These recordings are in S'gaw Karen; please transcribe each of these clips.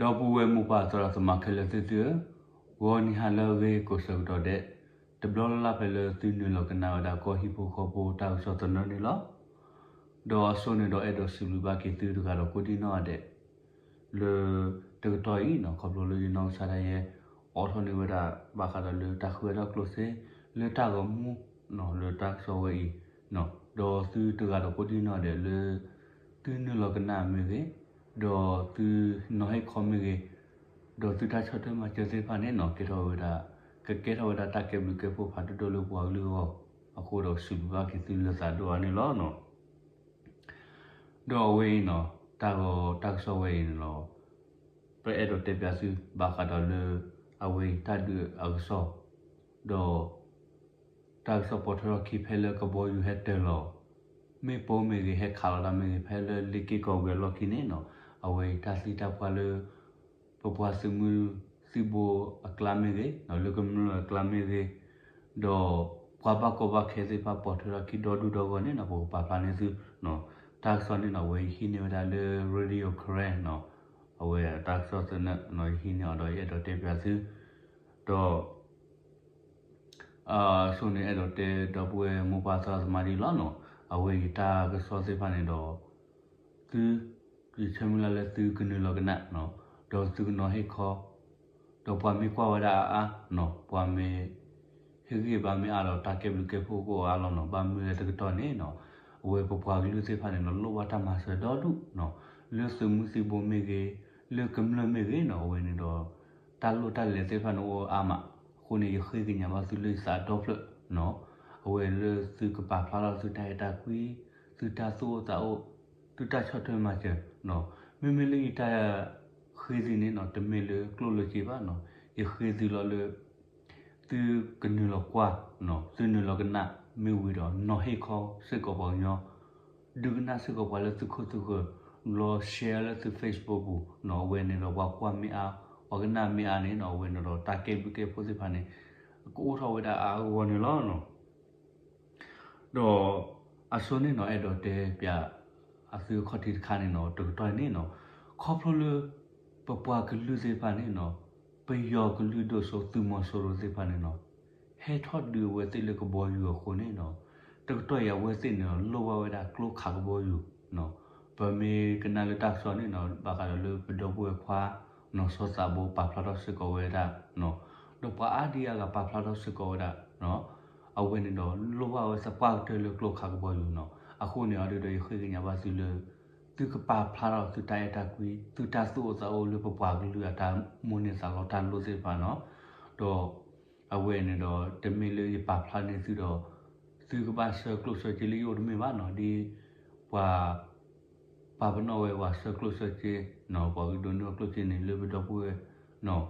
ဒီပုၢ်ဝဲၢ်မိၢ်ပၢ်သရၣ်သမါခဲလၢာ်သ့ၣ်သုဧၢ, ဂီၤနံၤဟါလၢအဂ့ၤကိးဆၢကတီၢ်ဒဲး, တဘျီလၢ်လၢ်ဖဲလၢသုနုာ်လီၤကနၣ်ဝဲဒၣ်ကီၢ်ဟံၣ်ဖိဃီဖိတၢ်ကစီၣ်သနၢၣ်န့ၣ်လီၤ. ဒီးအဆိန့ၣ်ဒီးအဲၣ်ဒိးစံးဘျုးဘၣ်က့ၤသုတဂၤဒီးကိးဒံၣ်နီၣ်ဒဲး လၢတကတီၢ်အံၤနီၣ် ခီဖျိလၢယနီၢ်ကစၢ်ဒၣ်ယဲ အိးထီၣ်န့ၢ်ဝဲဒၣ် ဘၣ်ဃးဒီးလၢတၢ်ဃုအထီၣ်ကျိၣ်စ့ လၢတၢ်ဂီၤမူ လၢတၢ်ကစီၣ်ဝဲအံၤ, ဒီးသုတဂၤဒီးကိးဒံၣ်နီၣ်ဒဲးလၢ သုနုာ်လီၤကနၣ်မ့ၢ်ဂ့ၤ, ဒီးသုနီၤဟ့ၣ်ခီမ့ၢ်ဂ့ၤ, ဒီးသုတၢ်ဆီၣ်ထွဲမၤစၢၤသ့ၣ်တဖၣ်န့ၣ်နီၣ် ကဲထီၣ်ဝဲဒၣ် ကကဲထီၣ်ဝဲဒၣ်တၢ်ကဲဘျုးကဲဖှိၣ်ဖးဒိၣ်ဒိၣ်လၢပှၤကလုာ်အဂီၢ်, အဃိဒီးစံးဘျုးဘၣ်က့ၤသုလၢသးဒိၣ်အါန့ၣ်လီၤ. ဒီးအဝဲအံၤနီၣ် တၢ်ဂီၤတၢ်ကစီၣ်ဝဲအံၤန့ၣ်လီၤ. ပအဲၣ်ဒိးတဲပၠးသု ဘၣ်ဃးဒီးလၢ အဝဲအံၤတၢ်ဒုးအကစီၣ်, ဒီး တၢ်ကစီၣ်ပိာ်ထွဲထီၣ်ခံဖဲလၢကဘီယူၤဟဲတၢၤလီၤ မ့ၣ်ပိၢ်မ့ၢ်ဂ့ၤ ဟဲခးလီၤတၢ်မ့ၢ်ဂ့ၤ ဖဲလၢလ့ၣ်က့ၣ်ကီၢ်ပူၤအလီၢ်ခံန့ၣ်နီၣ် အဝဲအံၤတၢ်သံတၢ်ပှၢ်လၢ ပပှၤသုးမုၢ်သံၣ်ဘိအကျါမ့ၢ်ဂ့ၤ, လၢကမျၢၢ်အကျါမ့ၢ်ဂ့ၤ, ဒီးပှၤဘၣ်ကီဘၣ်ခဲသ့ၣ်တဖၣ်ပိာ်ထွဲထီၣ်ခံဒီဒူၣ်ဒီဂီၢ်န့ၣ်နီၣ် ပကပာ်ဖျါန့ၢ်သု, တၢ်ကစီၣ်န့ၣ်နီၣ် အဝဲယဟံးန့ၢ်ဝဲဒၣ်လၢ Radio Karen နီၣ်, အဝဲတၢ်ကစီၣ်သနၢၣ်နီၣ် ယဟံးန့ၢ်အီၤဒီးယအဲၣ်ဒိးတဲပၠးသု, ဒီး အဆိန့ၣ်အဲၣ်ဒိးတဲဒီပုၢ်ဝဲၢ်မိၢ်ပၢ်သရၣ်သမါဒ်လီၤနီၣ်, အဝဲအံၤတၢ်ကစီၣ်သ့ၣ်တဖၣ်န့ၣ်ဒီး သု ယဆၢမုၢ်လၢ်လၢသုကနုာ်လီၤကနၣ်, ဒီးသုကနီၤဟ့ၣ်ခီ, ဒီးပှၤမ့ၢ်ကွၢ်ဝဲဒၣ်အါအါနီၣ် ပှၤမ့ၢ် ဟ့ၣ်ဂံၢ်ဘါမ့ၢ်အါဒီးတၢ်ကဲဘျုးကဲဖှိၣ်ကအိၣ်အါလီၤနီၣ်, ဘၣ်မနုၤလဲၣ်တကတီၢ်န့ၣ်နီၣ်, အဝဲပပှၤကလုာ်သ့ၣ်တဖၣ်န့ၣ်ဒီးလိၣ်ဘၣ်တၢ်မၤစၢၤဒီဒူၣ်နီၣ်, လၢသုးမုၢ်သံၣ်ဘိမ့ၢ်ဂ့ၤ, လၢကမျၢၢ်မ့ၢ်ဂ့ၤနီၣ်, အဝဲန့ၣ်ဒီး တၢ်လိၣ်တၢ်လဲၤသ့ၣ်တဖၣ်န့ၣ်အိၣ်အါမး, အဃိန့ၣ် ယဃ့ကညးဘၣ်သုလၢယသးဒီဖျၢၣ်နီၣ်, အဝဲလၢသုကပာ်ဖျါထီၣ်သုတၢ်အဲၣ်တၢ်ကွံ, သုတၢ်သူၣ်အိၣ်သးအိၣ်, သုတၢ်ဆီၣ်ထွဲမၤစၢၤ, မ့မ့ၢ်လၢယတၢ်ဃ့သုန့ၣ်နီၣ် တမ့ၢ်လၢကျိၣ်လၢစ့ဘၣ်နီၣ်, ယဃ့သုလီၤလၢ သုကနုာ်လီၤကွၢ်, သုနုာ်လီၤကနၣ်မ့ၢ်ဝံၤဒီး နီၤဟ့ၣ်ခီစ့ၢ်ကီးပှၤကညီ, ဒုးကနၣ်စ့ၢ်ကီးပှၤလၢသုခိၣ်သုဃၢၤ, ဘျီ share လၢသု Facebook ပူၤနီၣ်, အဝဲန့ၣ်ဒီးပှၤကွၢ်မ့ၢ်အါ, ပှၤကနၣ်မ့ၢ်အါန့ၣ်နီၣ်, အဝဲန့ၣ်ဒီးတၢ်ကဲဘျုးကဲဖှိၣ်သ့ၣ်တဖၣ်န့ၣ် ကအိၣ်ထီၣ်ဝဲဒၣ်အါအါဂီၢ်ဂီၢ်န့ၣ်လီၤ. ဒီးအဆိန့ၣ်နီၣ် အဲၣ်ဒိးတဲပၠးအသုအခီၣ်ထံးတခါန့ၣ်နီၣ် တကတီၢ်အံၤန့ၣ်နီၣ်, ခီဖျိလၢ ပပှၤကလုာ်သ့ၣ်တဖၣ်န့ၣ်နီၣ်, ပယီၤကလုာ်ဒိၣ်စိသုးမီၤစိရိၤသ့ၣ်တဖၣ်န့ၣ်နီၣ်, ဟဲထီၣ်ဒုးအဝဲသ့ၣ်လၢကဘီယူၤအဃိန့ၣ်နီၣ်, တကတီၢ်အံၤအဝဲသ့ၣ်န့ၣ်နီၣ် လိၣ်ဘၣ်ဝဲဒၣ်ကျိခးကဘီယူၤ, ပမ့ၢ်ကနၣ်လၢတၢ်ကစီၣ်န့ၣ်နီၣ် ဘၣ်ဃးဒီးလၢပဒီပုၢ်ဝဲၢ်ခွါ နီၢ်စီၤသးဘိပာ်ဖျါထီၣ်စ့ၢ်ကီးဝဲဒၣ်, ဒီးပှၤအါဒံအါဂၤပာ်ဖျါထီၣ်စ့ၢ်ကီးဝဲဒၣ်, အဝဲန့ၣ်ဒီးလိၣ်ဘၣ်ဝဲသပှၢ်ကတၢၢ်လၢကျိခးကဘီယူၤနီၣ်, အဃိန့ၣ်အီၤဒုဒီးယဃ့ကညးဘၣ်သုလၢ သုကပာ်ဖျါထီၣ်သုတၢ်အဲၣ်တၢ်ကွံ, သုတၢ်သူၣ်အိၣ်သးအိၣ်လၢပပှၤကလုာ်အတၢ်မိၣ်န့ၢ်သးလီတၢ်လိၣ်သ့ၣ်တဖၣ်နီၣ်, ဒီး အဝဲန့ၣ်ဒီးတမ့ၢ်လၢယပာ်ဖျါန့ၢ်သုဒီး သုကဘၣ်ဆှၢကျိၣ်ဆှၢစ့လၢယအိၣ်တမ့ၢ်ဘၣ်နီၣ်, ဒ်ပှၤ ပာ်ပနီၣ်ဝဲပှၤဆှၢကျိၣ်ဆှၢစ့နီၣ်, ပှၤကဒိးန့ၢ်အီၤကျိၣ်စ့န့ၣ်လၢပဒီပုၢ်ဝဲၢ်နီၣ်,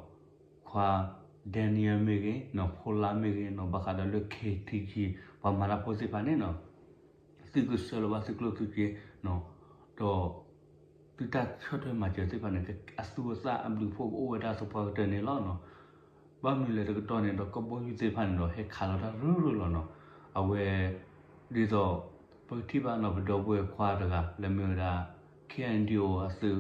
ခွါ Daniel မ့ၢ်ဂ့ၤနီၣ်, ဖိလါမ့ၢ်ဂ့ၤနီၣ်, ဘၣ်ဃးဒီးလၢ K T G ပှၤမၤတၢ်ဖိသ့ၣ်တဖၣ်န့ၣ်နီၣ်, သုကဆှၢလီၤဘၣ်သုကျိၣ်သုစ့နီၣ်, ဒီး သုတၢ်ဆီၣ်ထွဲမၤစၢၤသ့ၣ်တဖၣ်န့ၣ် အသူအသၣ်အဘျုးအဖှိၣ်ကအိၣ်ဝဲဒၣ်သပှၢ်ကတၢၢ်န့ၣ်လီၤနီၣ်. ဘၣ်မနုၤလဲၣ်တကတီၢ်န့ၣ်ဒီး ကဘီယူၤသ့ၣ်တဖၣ်န့ၣ်ဒီး ဟဲခးလီၤတၢ်ရုၢ်ရုၢ်လီၤနီၣ်. အဝဲ ဒ်သိး ပကထံၣ်ဘၣ်နီၣ် ပဒီပုၢ်ဝဲၢ်ခွါတဂၤ လၢမ့ၢ်ဝဲဒၣ် K N D O အသုး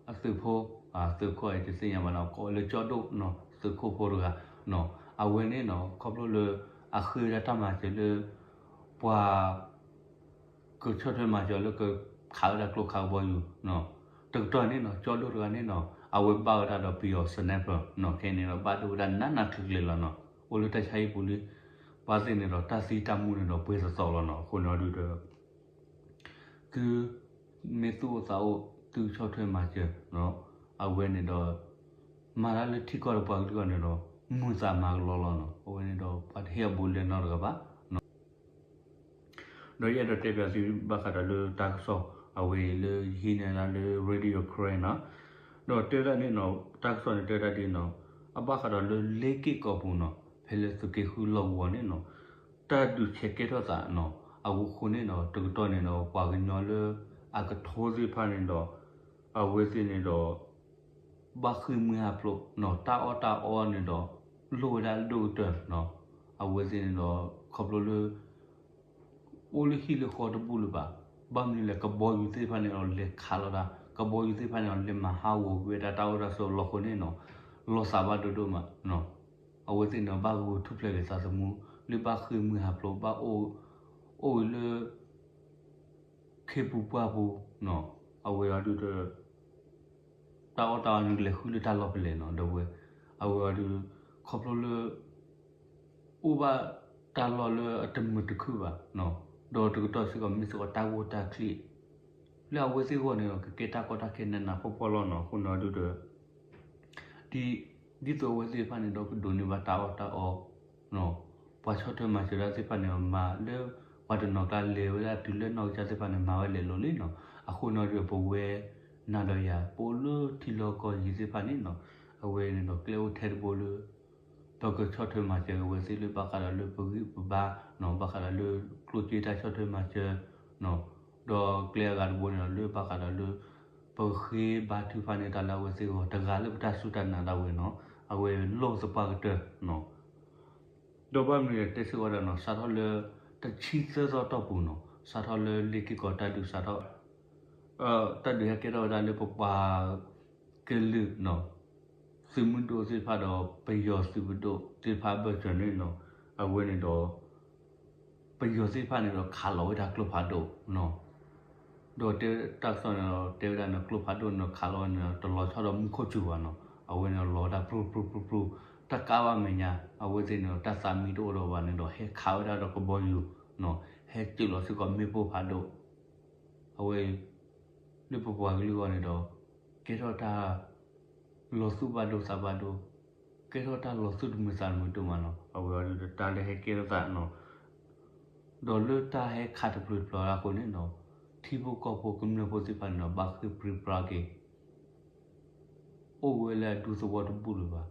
အသုးဖိ အသုးခိၣ်အံၤတသ့ၣ်ညါဘၣ်နီၣ် ကိးလၢကၠီဒိၣ်နီၣ် သုးခိၣ်ဖိတဂၤနီၣ်. အဝဲန့ၣ်နီၣ် ခီဖျိလၢ အဃ့ဝဲဒၣ်တၢ်မၤစၢၤလၢ ပှၤ ကဆီၣ်ထွဲမၤစၢၤလၢကခးဝဲဒၣ်ကျိခးကဘီယူၤနီၣ်. တကတီၢ်န့ၣ်နီၣ် ကၠီဒိၣ်တဂၤန့ၣ်နီၣ် အဝဲဘၣ်ဝဲဒၣ်ဒီးပယီၤ sniper နီၣ် ခဲအံၤန့ၣ်ဒီး ဘၣ်ဒိဝဲဒၣ်နးနးကျံၤကျံၤလီၤနီၣ်. အိၣ်လၢတၢ်ဆါဟံၣ်ပူၤလံ ဘၣ်သ့ၣ်န့ၣ်ဒီး တၢ်သံတၢ်မူန့ၣ်ဒီး ပှဲၤသီသီလီၤနီၣ်. အဃိန့ၣ်အီၤဒုဒီး သု မ့ၢ်သူၣ်အိၣ်သးအိၣ် သုဆီၣ်ထွဲမၤစၢၤနီၣ် အဝဲန့ၣ်ဒီး မၤတၢ်လၢထံကီၢ်ဒီးပှၤကလုာ်အဂီၢ်န့ၣ်ဒီး မုာ်သးမၤကလီလီၤနီၣ်. အဝဲန့ၣ်ဒီး ပှၤတဟ့ၣ်အဘူးလဲနီတဂၤဘၣ်နီၣ်. ဒီးယအဲၣ်ဒိးတဲပၠးသုဘၣ်ဃးဒီးလၢတၢ်ကစီၣ် အဝဲအံၤလၢယဟံးန့ၢ်ဒၣ်လၢ Radio Karen နီၣ်. ဒီးတဲဝဲဒၣ်န့ၣ်နီၣ် တၢ်ကစီၣ်န့ၣ်တဲဝဲဒၣ်ဒ်နီၣ် အဘၣ်ဃးဒီးလၢလ့က့ၣ်ကီၢ်ပူၤနီၣ် ဖဲလၢသုးက့ဃုလီၢ်ကဝီၤန့ၣ်နီၣ် တၢ်ဒုးဆဲးကဲထီၣ်သးနီၣ် အဝဲဃိန့ၣ်နီၣ် တကတီၢ်န့ၣ်ဒီး ပှၤကညီလၢအကထိသ့ၣ်တဖၣ်န့ၣ်ဒီး အဝဲသ့ၣ်န့ၣ်ဒီး ဘၣ်ဃ့ၢ်မှံဟးဖျိးနီၣ် တၢ်အီၣ်တၢ်အီန့ၣ်ဒီး လိၣ်ဝဲဒၣ်ဒိၣ်ကတၢၢ်နီၣ်. အဝဲသ့ၣ်န့ၣ်ဒီး ခီဖျိလၢ အိၣ်လၢဟံၣ်လၢဃီတဘူၣ်လၢၤဘၣ်. ဘၣ်မနုၤလဲၣ် ကဘီယူၤသ့ၣ်တဖၣ်န့ၣ်ဒီး လဲၤခးလီၤတၢ် ကဘီယူၤသ့ၣ်တဖၣ်န့ၣ် လဲၤမၤဟးဂီၤကွံာ်ဝဲဒၣ်တၢ်အိၣ်တၢ်ဆိးအလီၢ်အဃိန့ၣ်နီၤ, လီၤသးဘၣ်ဒိဒိၣ်မးနီၤ. အဝဲသ့ၣ်န့ၣ် ဘၣ်ဂုာ်ထူၣ်ဖျဲးက့ၤသးသမူ လၢဘၣ်ဃ့ၢ်မှံဟးဖျိး ဘၣ်အိၣ်, အိၣ်ဝဲလၢ ခ့ပူၤပှၢ်ပူၤနီၤ, အဝဲအံၤဒုးဒီး တၢ်အီၣ်တၢ်အီန့ၣ် ကလဲၤဃုလၢတၢ်လီၢ်ဖဲလဲၣ်နီၤ ဒီပုၢ်ဝဲၢ်, အဝဲအံၤဒုး ခီဖျိလၢ အိၣ်ဘၣ်တၢ်လီၢ်လၢအတမုာ်တခုၣ်ဘၣ်နီၤ, ဒီးတကတီၢ်စ့ၢ်ကီး မ့ၢ်စ့ၢ်ကီးတၢ်ဂိၢ်တၢ်ကျံး လၢအဝဲသ့ၣ်အဂီၢ်န့ၣ်ဒီး ကကဲတၢ်ကီတၢ်ခဲနးနးဖှီၣ်ဖှီၣ်လီၤနီၤ. အဃိန့ၣ်ဒုးဒီး ဒ်, ဒ်သိးအဝဲသ့ၣ်တဖၣ်န့ၣ်ဒီး ကဒိးန့ၢ်ဘၣ်တၢ်အီၣ်တၢ်အီနီၤ, ပှၤဆီၣ်ထွဲမၤစၢၤတၢ်သ့ၣ်တဖၣ်န့ၣ်ဒီး မၤလၢ ပှၤတနီၤကျါလဲၤဝဲဒၣ်တုၤလၢနီၢ်ကစၢ်သ့ၣ်တဖၣ်န့ၣ် မၤဝဲလဲၤလိၤလံနီၤ. အဃိန့ၣ်ဒီး ပဝဲနၤဒီးယၤ ပအိၣ်လၢထံလီၢ်ကီၢ်အံၤသ့ၣ်တဖၣ်န့ၣ်နီၤ, အဝဲန့ၣ်ဒီး ကျဲအိၣ်ထဲတဘိလၢ ပကဆီၣ်ထွဲမၤစၢၤက့ၤအဝဲသ့ၣ်လၢဘၣ်ဃးဒီးလၢပဂံၢ်ပဘါနီၤ, ဘၣ်ဃးဒီးလၢကျိၣ်စ့တၢ်ဆီၣ်ထွဲမၤစၢၤနီၤ, ဒီးကျဲအဂၤတဘိန့ၣ်ဒီး လၢဘၣ်ဃးဒီးလၢ ပဃ့ဘါထုကဖၣ်န့ၢ်တၢ်လၢအဝဲသ့ၣ်အဂီၢ် တဂၤလၢပတၢ်စူၢ်တၢ်နာ်ဒၣ်ဝဲနီၤ, အဝဲလီၢ်သပှၢ်ကတၢၢ်နီၤ. ဒီးဘၣ်မနုၤလဲၣ်တဲစ့ၢ်ကီးဝဲဒၣ်နီၤ, စးထီၣ်လၢ တဆံသၢသီတီၢ်ပူၤနီၤ, စးထီၣ်လၢလ့ၣ်က့ၢ်ကီးတၢ်ဒုးစးထီၣ် တၢ်ဒုးဟဲကဲထီၣ်ဝဲဒၣ်လၢပပှၤကလုာ်နီၤ, သုးမုၢ်ဒိၣ်သ့ၣ်တဖၣ်ဒီး ပယီၤသုးပဒိၣ်သ့ၣ်တဖၣ်အဘၢၣ်စၢၤန့ၣ်နီၤ, အဝဲန့ၣ်ဒီး ပယီၤသ့ၣ်တဖၣ်န့ၣ်ဒီး ခးလီၤဝဲဒၣ်ကျိဖးဒိၣ်နီၤ, ဒီးတဲတၢ်ကစီၣ်န့ၣ်ဒီး တဲဝဲဒၣ်န့ၣ် ကျိဖးဒိၣ်န့ၣ်ဒီး ခးလီၤဝဲန့ၣ်ဒီး တလီၤဆီဒီးမူခိၣ်စူၤဘၣ်နီၤ, အဝဲန့ၣ်လီၤဝဲဒၣ်ပြူပြူပြူပြူ, တၢ်ကးဘၣ်မဲာ်ညါ, အဝဲသ့ၣ်န့ၣ်ဒီး တၢ်သးမံတအိၣ်ဒီးဘၣ်န့ၣ်ဒီး ဟဲခးဝဲဒၣ်ဒီးကဘီယူၤနီၤ, ဟဲစၢၤလီၤစ့ၢ်ကီးမ့ၣ်ပိၢ်ဖးဒိၣ် အဝဲ လၢပပှၤကလုာ်အဂီၢ်န့ၣ်ဒီး ကဲထီၣ်တၢ်လီၤသူၣ်ဘၣ်ဒိသးဘၣ်ဒိ, ကဲထီၣ်တၢ်လီၤသူၣ်တမုာ်သးတမုာ်ဒိၣ်မးနီၤ, အဝဲအံၤဒီးတၢ်လၢဟဲကဲထီၣ်သးနီၤ, ဒီးလၢတၢ်ဟဲခးတပျုာ်တပျီၤဒၣ်အဃိန့ၣ်နီၤ, ထံဖိကီၢ်ဖိကမျၢၢ်ဖိသ့ၣ်တဖၣ်န့ၣ်ဒီး ဘၣ်ဃ့ၢ်ပြံပြါက့ၤ အိၣ်ဝဲလၢအဒူသဝီတဘူၣ်လၢၤဘၣ်.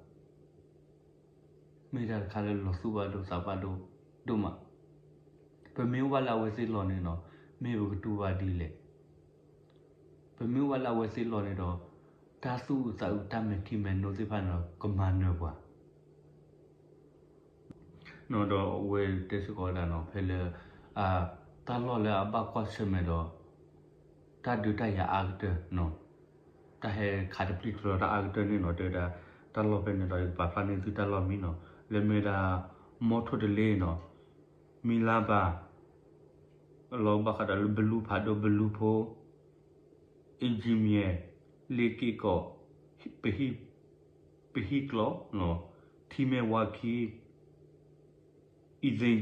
မ့ၢ်တၢ်တခါလၢလီၤသူၣ်ဘၣ်ဒိသးဘၣ်ဒိဒိၣ်မး. ပမ့ၢ်အိၣ်ဘၣ်လၢအဝဲသ့ၣ်လီၢ်န့ၣ်နီၤ, မ့ၢ်ပကတူၢ်ဘၣ်ဒ်လဲၣ်. ပမ့ၢ်အိၣ်ဘၣ်လၢအဝဲသ့ၣ်လီၢ်န့ၣ်ဒီး တၢ်သူၣ်အုးသးအုးတၢ်မဲာ်ထံမဲာ်နိသ့ၣ်တဖၣ်န့ၣ်ဒီး ကမၤနၢၤပှၤ ဒီးအဝဲတဲစ့ၢ်ကီးဝဲဒၣ်နီၤ, ဖဲလၢ တၢ်လီၢ်လၢအဘၣ်ကွၢ်ဆၢၣ်မဲာ်ဒီး တၢ်ဒုးတၢ်ယၤအါကတၢၢ်နီၤ, တၢ်ဟဲခးတပျုာ်တပျီၤတၢ်အါကတၢၢ်န့ၣ်နီၤ, တဲဝဲဒၣ် တၢ်လီၢ်ဖဲန့ၣ်ဒီး ယကပာ်ဖျါန့ၢ်သုတၢ်လီၢ်မံနီၤ, လၢမ့ၢ်ဝဲဒၣ် မီထိၣ်တလ့နီၤ, မံလါဘၣ် လီၤဘၣ်ဃးဒီးလၢဘလူဖးဒိၣ် ဘလူဖိ အ့ၣ်ကၠံမံၤ, လ့ၣ်က့ၢ်ကီး, ပဟံၣ်ကျီ,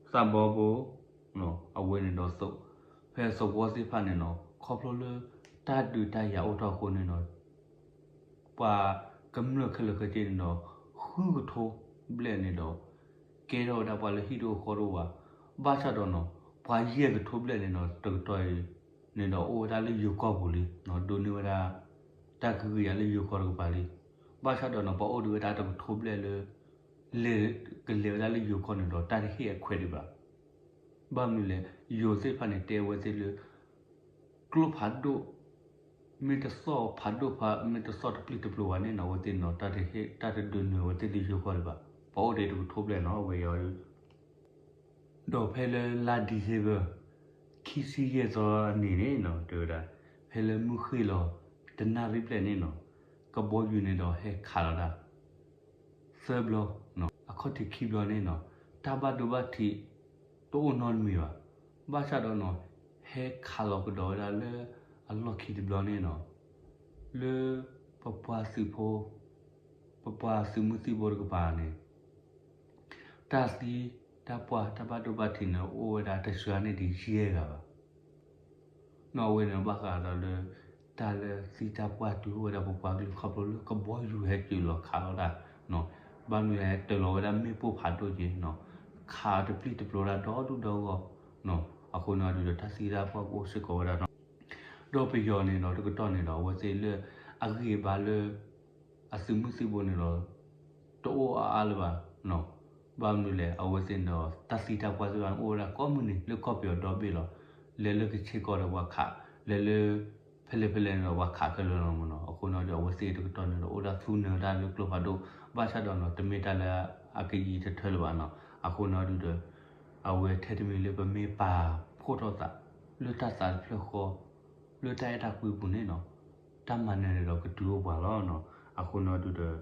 ထံမဲၢ်ဝါခံ, အံၤသ့ၣ်ကူ, သးဘီဘိ, အဝဲန့ၣ်ဒီး ဖဲသဝီသ့ၣ်တဖၣ်န့ၣ်နီၤ ခီဖျိလၢ တၢ်ဒုးတၢ်ယၤအိၣ်ထီၣ်အဃိန့ၣ်နီၤ ပှၤကမျၢၢ်ခဲလၢာ်ခဲဆ့န့ၣ်ဒီး ဃုကထိဘျဲၣ်န့ၣ်ဒီး ကဲထီၣ်ဝဲဒၣ်ပှၤလၢဟံၣ်တအိၣ်ဃီတအိၣ်ဘၣ်. ဘၣ်ဆၣ်ဒီးနီၤ ပှၤယဲၢ်ကထိဘျဲၣ်န့ၣ်ဒီး တကတီၢ်အံၤန့ၣ်ဒီး အိၣ်ဝဲဒၣ်လၢယိၤကီၢ်ပူၤလံ, ဒိးန့ၢ်ဝဲဒၣ် တၢ်ကဟုကယာ်လၢယိၤကီၢ်တကပၤလံ. ဘၣ်ဆၣ်ဒီးနီၤ ပှၤအိၣ်ဒံးဝဲဒၣ်တကထိဘျဲၣ်လၢ လဲၤကလဲၤဝဲဒၣ်လၢယိၤကီၢ်န့ၣ်ဒီး တၢ်တဟ့ၣ်အခွဲးဒံးဘၣ်. ဘၣ်မနုၤလဲၣ်, ယိၤသ့ၣ်တဖၣ်န့ၣ် တဲဝဲသ့ၣ်လၢ ကျိဖးဒိၣ် မ့ၢ်တသီၣ်ဖးဒိၣ်ဖး မ့ၢ်တသီၣ်တပျုာ်တပျီၤဘၣ်န့ၣ်နီၤ အဝဲသ့ၣ်န့ၣ်ဒီး တၢ်တဟ့ၣ် တၢ်တဒုးနုာ်အဝဲသ့ၣ်လၢယိၤကီၢ်ဒံးဘၣ်. ပှၤအိၣ်ဒံးတကထိဘျဲၣ်နီၤ အဝဲယီၤ ဒီးဖဲလၢလါ December ခံဆံယဲၢ်သီအနံၤန့ၣ်နီၤ တဲဝဲဒၣ် ဖဲလၢမုၢ်ဃ့ၢ်လီၤ တနၣ်ရံၣ်ဘျဲၣ်န့ၣ်နီၤ ကဘီယူၤန့ၣ်ဒီးဟဲခးလီၤတၢ် သၢဘျီ, အခီၣ်ထံးခံဘျီန့ၣ်နီၤ တၢ်ဘၣ်ဒိဘၣ်ထံး တအိၣ်နီတမံၤဘၣ်. ဘၣ်ဆၣ်ဒီးနီၤ ဟဲခးလီၤကဒီးဝဲဒၣ်လၢအလီၢ်ခံတဘျီန့ၣ်နီၤ လၢပပှၤသုးဖိ ပပှၤသုးမုၢ်သံၣ်ဘိတကပၤန့ၣ် တၢ်သံတၢ်ပှၢ်တၢ်ဘၣ်ဒိဘၣ်ထံးန့ၣ် အိၣ်ဝဲဒၣ်တစှၤန့ၢ်ဒံးယဲၢ်ဂၤဘၣ်. နီၤ အဝဲန့ၣ်ဘၣ်ဃးဒီးလၢ တၢ်လၢသံတၢ်ပှၢ်တုၤအိၣ်ဝဲဒၣ်ပပှၤကလုာ် ခီဖျိလၢကဘီယူၤဟဲတုၤလီၤခးလီၤတၢ်နီၤ ဘၣ်မနုၤလဲၣ် ဟဲတၢၤလီၤဝဲဒၣ်မ့ၣ်ပိၢ်ဖးဒိၣ်က့ၤနီၤ ခးတပျုာ်တပျီၤတၢ်ဒီဒူၣ်ဒီဂီၢ်နီၤ အဃိန့ၣ်ဒီး တၢ်သံတၢ်ပှၢ်ကအိၣ်စ့ၢ်ကီးဝဲဒၣ်နီၤ ဒီးပယီၤန့ၣ်ဒီး တကတီၢ်န့ၣ်ဒီး အဝဲသ့ၣ်လၢအဂံၢ်အဘါလၢ အသုးမုၢ်သံၣ်ဘိန့ၣ်ဒီး တအိၣ်အါအါလၢၤဘၣ်နီၤ ဘၣ်မနုၤလဲၣ် အဝဲသ့ၣ်န့ၣ်ဒီး တၢ်သံတၢ်ပှၢ်သ့ၣ်တဖၣ်န့ၣ် အိၣ်ဝဲဒၣ်ကိးမုၢ်နံၤ လၢကီၢ်ပယီၤဒီဘ့ၣ်လီၤ. လဲၤလၢကခ့ၣ်ကီၢ်ဒီးပှၤခး, လဲၤလၢ ဖဲလဲၣ်ဖဲလဲၣ်န့ၣ်ဒီး ပှၤခးခဲလၢာ်လီၤမ့ၢ်နီၤ. အဃိန့ၣ်ဒီး အဝဲသ့ၣ်တကတီၢ်န့ၣ်ဒီး အိၣ်ဒၣ်သူနၢၤတၢ်လၢကျိဖးဒိၣ်, ဘၣ်ဆၣ်ဒီးနီၤ တမ့ၢ်တၢ်လၢအကယံာ်တထၢလၢၤဘၣ်နီၤ. အဃိန့ၣ်ဒီး အဝဲထဲတမံၤလၢပမ့ၢ်ပာ်ဖှိၣ်ထီၣ်သး လၢတၢ်သးတဖျၢၣ်ဃီ လၢတၢ်အဲၣ်တၢ်ကွံပူၤန့ၣ်နီၤ, တၢ်မၤနၢၤန့ၣ်ဒီးကတုၤအိၣ်ပှၤလီၤနီၤ. အဃိန့ၣ်ဒုးဒီး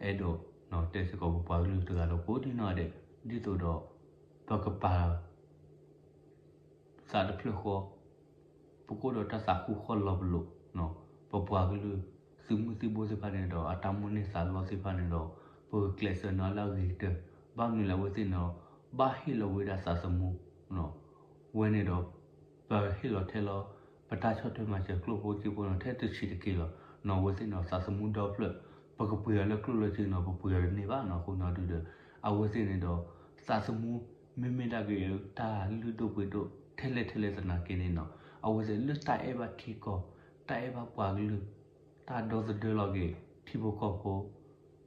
အဲၣ်ဒိး တဲစ့ၢ်ကီးပပှၤကလုာ်တဂၤဒီးကိးဒံနီၢ်ဒဲး, ဒ်သိးဒီး ပကပာ် သးတဖျၢၣ်ဃီ, ပကအိၣ်ဒီးတၢ်သးခုဃီလီၤပလိာ်, ပပှၤကလုာ် သုးမုၢ်သံၣ်ဘိသ့ၣ်တဖၣ်န့ၣ်ဒီး အတၢ်မိၣ်န့ၢ်သးလီသ့ၣ်တဖၣ်န့ၣ်ဒီး ပကကျဲးစၢးန့ၢ်လၢအဂ့ၤကတၢၢ်, ဘၣ်မနုၤလဲၣ်အဝဲသ့ၣ်န့ၣ်ဒီး ဘၣ်ဟ့ၣ်လီၤဝဲဒၣ်သးသမူ ဝဲန့ၣ်ဒီး ပဟ့ၣ်လီၤထဲလီၤ ပတၢ်ဆီၣ်ထွဲမၤစၢၤကျိၣ်ဖိစ့ဖိန့ၣ် ထဲတဆံးတက့ၢ်လီၤ. အဝဲသ့ၣ်န့ၣ်ဒီး သးသမူဒီဖျၢၣ်, ပကပှ့ၤအီၤလၢကျိၣ်လၢစ့န့ၣ် ပပှ့ၤအီၤတန့ၢ်ဘၣ်နီၤ. အဃိန့ၣ်ဒုးဒီး အဝဲသ့ၣ်န့ၣ်ဒီး သးသမူ မ့မ့ၢ်ဒၣ်က့ၤ တၢ်လုၢ်ဒိၣ်ပှ့ၤဒိၣ် ထဲလဲၣ်ထဲလဲၣ်သနာ်က့န့ၣ်နီၤ, အဝဲသ့ၣ်လၢတၢ်အဲၣ်ဘၣ်ထံကီၢ်, တၢ်အဲၣ်ဘၣ်ပှၤကလုာ်, တၢ်ဒီသဒၢလီၤက့ၤ ထံဖိကီၢ်ဖိ,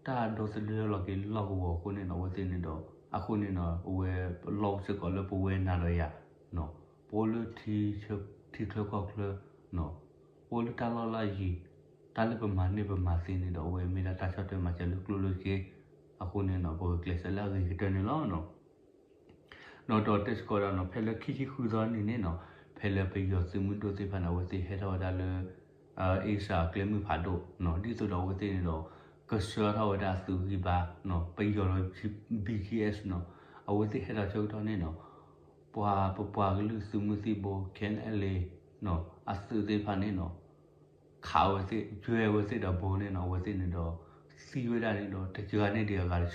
တၢ်ဒီသဒၢလီၤက့ၤလီၢ်ကဝီၤအဃိန့ၣ်နီၤ, အဝဲသ့ၣ်န့ၣ်ဒီး အဃိန့ၣ်နီၤ အဝဲလီၤစ့ၢ်ကီးလၢပဝဲနၤဒီးယၤ, ပအိၣ်လၢ ထံချၢကီၢ်ချၢ, ပအိၣ်လၢတၢ်လီၢ်လၢအယံၤ, တၢ်လၢပမၤန့ၢ်ပမၤသ့န့ၣ်ဒီး အဝဲမ့ၢ်ဒၣ်တၢ်ဆီၣ်ထွဲမၤစၢၤလၢကျိၣ်လၢစ့, အဃိန့ၣ်နီၤ ပကကျဲးစၢးလၢအဂ့ၤကတၢၢ်န့ၣ်လီၤ. နီၤ ဒီးတဲစ့ၢ်ကီးဒၣ်နီၤ ဖဲလၢခံဆံဃုသီနံၤန့ၣ်နီၤ, ဖဲလၢပယီၤသုးမုၢ်ဒိၣ်သ့ၣ်တဖၣ်န့ၣ် အဝဲသ့ၣ်ဟဲထီၣ်ဝဲဒၣ်လၢ အ့ရှၢၣ်ကျဲမုၢ်ဖးဒိၣ်နီၤ, ဒ်သိးဒီးအဝဲသ့ၣ်န့ၣ်ဒီး ကဆှၢထီၣ်ဝဲဒၣ်အသုးဂံၢ်ဘါနီၤ, ပယီၤဒီး ဘံက့အ့ၣ်နီၤ, အဝဲသ့ၣ်ဟဲထီၣ်ဆၢကတီၢ်န့ၣ်နီၤ, ပှၤပပှၤကလုာ်သုးမုၢ်သံၣ်ဘိ ခဲအံၤအ့ၣ်အ့ၣ်နီၤ, အသုးသ့ၣ်တဖၣ်န့ၣ်နီၤ ခးဝဲသ့ၣ် ယွဲဝဲသ့ၣ်ဒီးဘိန့ၣ်နီၤ, အဝဲသ့ၣ်န့ၣ်ဒီး သံဝဲဒၣ်န့ၣ်ဒီး တယၤန့ၣ်ဒံးအဂၤတဆံဘၣ်နီၤ, ဒီးလၢ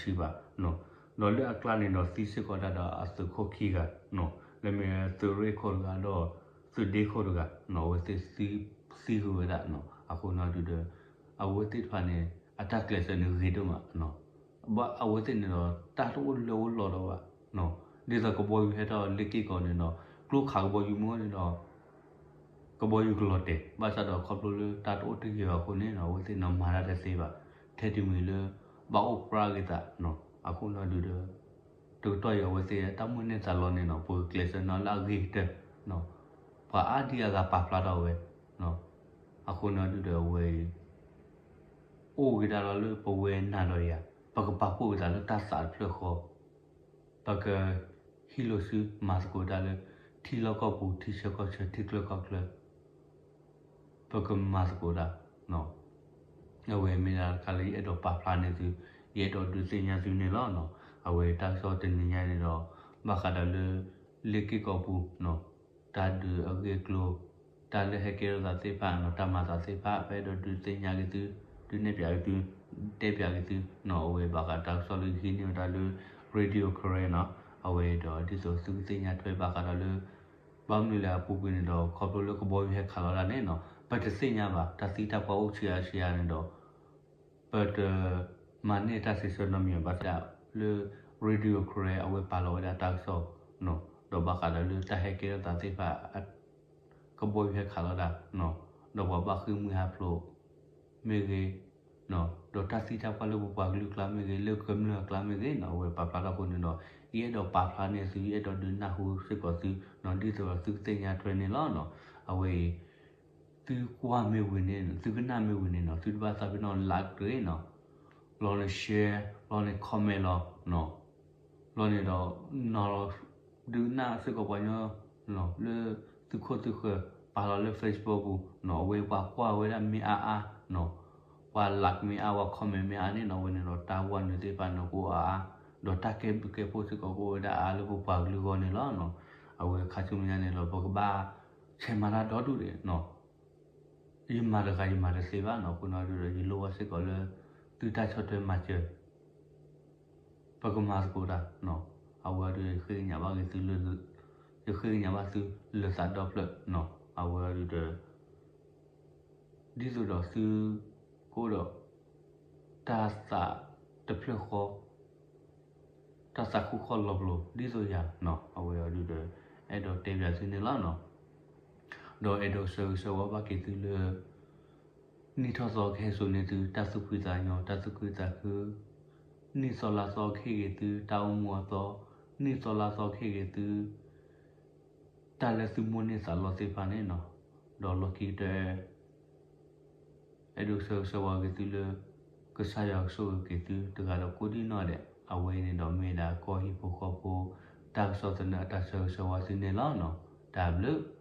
အကျါန့ၣ်ဒီးသံစ့ၢ်ကီးဒၣ်ဒီးအသုးခိၣ်ခံဂၤနီၤ, လၢမ့ၢ်သုးရ့ၣ်ခိၣ်တဂၤဒီး သုးဒ့ခိၣ်တဂၤနီၤ, အဝဲသ့ၣ်သံဃုာ်ဝဲဒၣ်နီၤ, အဃိန့ၣ်ဒုးဒီး အဝဲသ့ၣ်တဖၣ်န့ၣ် အတၢ်ကျဲးစၢးန့ၣ်ဂ့ၤဒိၣ်မးနီၤ, ဘၣ်အဝဲသ့ၣ်န့ၣ်ဒီး တၢ်တအိၣ်လၢအိၣ်လီၤဒီးဘၣ်နီၤ, ဒ်သိးကဘီယူၤဟဲထီၣ်လ့ၢ်က့ၢ်ကီးန့ၣ်ဒီး ကျိခးကဘီယူၤမ့ၢ်န့ၣ်ဒီး ကဘီယူၤကလီၤတဲာ်, ဘၣ်ဆၣ်ဒီးခီဖျိလၢတၢ်တအိၣ်တဂ့ၤဘၣ်အဃိန့ၣ်နီၤ, အဝဲသ့ၣ်န့ၣ်မၤတၢ်တသ့ဘၣ်, ထဲတမံၤလၢ ဘၣ်အိၣ်ပြၢ်က့ၤသးနီၤ, အဃိန့ၣ်ဒုးဒီး တကတီၢ်အံၤအဝဲသ့ၣ်တၢ်မိၣ်န့ၢ်သးလီန့ၣ်နီၤ, ပကကျဲးစၢးန့ၢ်လၢအဂ့ၤကတၢၢ်နီၤ, ပှၤအါဒံအါဂၤပာ်ဖျါထီၣ်ဝဲနီၤ, အဃိန့ၣ်ဒုးဒီးအဝဲအံၤ အိၣ်က့ၤဒၣ်လီၤလၢပဝဲနၤဒီးယၤ, ပကပာ်ဖှိၣ်က့ၤသးလၢတၢ်သးတဖျၢၣ်ဃီ ပကဟံးလိာ်စုမၤသကိးတၢ်လၢ ထံလီၢ်ကီၢ်ပူၤ ထံဆၢကီၢ်ဆၢ ထံချၢကီၢ်ချၢ ပကမၤသကိးတၢ်, အဝဲမ့ၢ်ဒၣ်တခါလၢယအဲၣ်ဒိးပာ်ဖျါန့ၢ်သု, ယအဲၣ်ဒိးဒုးသ့ၣ်ညါသုန့ၣ်လီၤ. အဝဲတၢ်ကစီၣ်တနံၤညါန့ၣ်ဒီး ဘၣ်ဃးဒီးလၢ လ့ၢ်က့ၢ်ကီၢ်ပူၤ တၢ်ဒုးအဂ့ၢ်အကျိၤ, တၢ်လၢဟဲကဲထီၣ်သးသ့ၣ်တဖၣ်နီၤ, တၢ်မၤသးသ့ၣ်တဖၣ် ပအဲၣ်ဒိးဒုးသ့ၣ်ညါက့ၤသု, ဒုးနဲၣ်ပၠးက့ၤသု, တဲပၠးက့ၤသုနီၤ, အဝဲဘၣ်ဃးတၢ်ကစီၣ်လၢယဟံးန့ၢ်ဝဲဒၣ်လၢ Radio Karen နီၤ, အဝဲဒီးဒ်သိးသုကသ့ၣ်ညါထွဲဘၣ်ဃးဒီးလၢ ဘၣ်မနုၤလဲၣ်အပူၤကွံာ်န့ၣ်ဒီး ခီဖျိလၢကဘီယူၤဟဲခးလီၤဒၣ်န့ၣ်နီၤ, ပတသ့ၣ်ညါဘၣ်, တၢ်သံတၢ်ပှၢ်အိၣ်ဆံးအါဆံးအါန့ၣ်ဒီး ပတမၤန့ၢ်တၢ်စံးဆၢနီတမံၤဘၣ်ဆၣ်လၢ Radio Karen အဝဲပာ်လီၤဝဲဒၣ်တၢ်ကစီၣ်နီၤ, ဒီးဘၣ်ဃးဒီးလၢတၢ်ဟဲကဲထီၣ်သးသ့ၣ်တဖၣ် ကဘီယူၤဟဲခးလီၤဒၣ်နီၤ, ဒီးပှၤဘၣ်ဃ့ၢ်မှံဟးဖျိးမ့ၢ်ဂ့ၤ, ဒီးတၢ်သံတၢ်ပှၢ်လၢပပှၤကလုာ်အကျါမ့ၢ်ဂ့ၤ, လၢကမျၢၢ်အကျါမ့ၢ်ဂ့ၤနီၤ, အဝဲပာ်ဖျါထီၣ်အဃိန့ၣ်ဒီး ယအဲၣ်ဒိးပာ်ဖျါန့ၢ်သု, ယအဲၣ်ဒိးဒုးနၢ်ဟူစ့ၢ်ကီးသုနီၤ, ဒ်သိးဒီးသုကသ့ၣ်ညါထွဲန့ၣ်လီၤနီၤ. အဝဲအံၤ သုကွၢ်မ့ၢ်ဝံၤန့ၣ် သုကနၣ်မ့ၢ်ဝံၤန့ၣ်နီၤ, သုတဘၣ်သးပ့ၤနီၣ် like တဂ့ၤနီၤ, လီၤန့ၣ် share, လီၤန့ၣ် comment လီၤနီၤ, လီၤန့ၣ်ဒီး နီၤလီၤ ဒုးနၢ်စ့ၢ်ကီးပှၤညီ လၢသုခိၣ်သုဃၢၤ ပာ်လီၤလၢ Facebook ပူၤနီၤ, အဝဲပှၤကွၢ်ဝဲဒၣ်မ့ၢ်အါအါနီၤ, ပှၤ like မ့ၢ်အါ ပှၤ comment မ့ၢ်အါန့ၣ်နီၤ, အဝဲန့ၣ်ဒီးတၢ်ဝဲနုာ်သ့ၣ်တဖၣ်န့ၣ်ကအိၣ်အါအါ, ဒီးတၢ်ကဲဘျုးကဲဖှိၣ်စ့ၢ်ကီးကအိၣ်ဝဲဒၣ်အါလၢပပှၤကလုာ်အဂီၢ်န့ၣ်လီၤနီၤ. အဝဲခါဆူမဲာ်ညါန့ၣ်ဒီး ပကဘၣ်ဆဲးမၤတၢ်ဒီဒူၣ်ဒံးနီၤ, ယမၤတဂၤယမၤတသ့ဘၣ်နီၤ, အဃိန့ၣ်ဒီး ယလိၣ်ဘၣ်စ့ၢ်ကီးလၢ သုတၢ်ဆီၣ်ထွဲမၤစၢၤ ပကမၤသကိးတၢ်နီၤ, အဝဲအံၤဒီး ယဃ့ကညးဘၣ်က့ၤသုလၢ ယဃ့ကညးဘၣ်သုလၢသးဒီဖျၢၣ်နီၤ, အဝဲအံၤဒီး ဒ်သိးဒီးသု ကအိၣ်ဒီး တၢ်သးတဖျၢၣ်ဃီ တၢ်သးခုဃီလီၤပလိာ် ဒ်သိးယၤနီၤ, အဝဲအံၤဒီး အဲၣ်ဒိးတဲပၠးသုန့ၣ်လီၤနီၤ. ဒီးအဲၣ်ဒိးဆၢဂ့ၤဆၢဝါဘၣ်က့ၤသုလၢ နံၣ်ထီၣ်သီကဟဲစိာ်န့ၢ်သု တၢ်သူၣ်ဖှံသးညီ တၢ်သူၣ်ခုသးခု, နံၣ်သီလါသီကဟ့ၣ်က့ၤသု တၢ်အိၣ်မူအသီ, နံၣ်သီလါသီကဟ့ၣ်က့ၤသု တၢ်လၢသုမိၣ်န့ၢ်သးလီသ့ၣ်တဖၣ်န့ၣ်နီၤ, ဒီးလီၢ်ခံကတၢၢ် အဲၣ်ဒိးဆၢဂ့ၤဆၢဝါက့ၤသုလၢ ကစၢ်ယွၤကဆိၣ်ဂ့ၤက့ၤသုတဂၤဒီးကိးဒံနီၢ်ဒဲး, အဝဲအံၤန့ၣ်ဒီးမ့ၢ်ဒၣ်ကီၢ်ဟံၣ်ဖိဃီဖိ တၢ်ကစီၣ်သနၢၣ်အတၢ်ဆၢဂ့ၤဆၢဝါသုန့ၣ်လီၤနီၤ. တၢ်ဘျုး